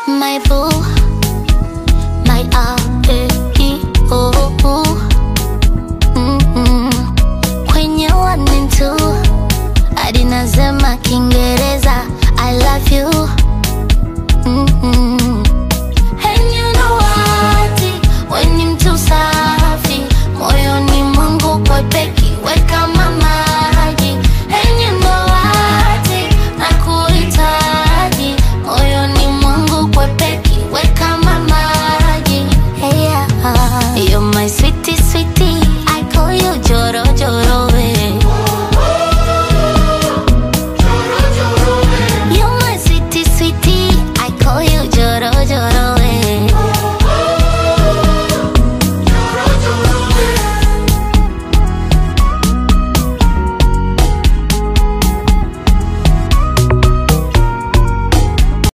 My boo, my A, E, I, O, U. Kwenye 1 and 2, hadi nasema Kiingereza, I love you.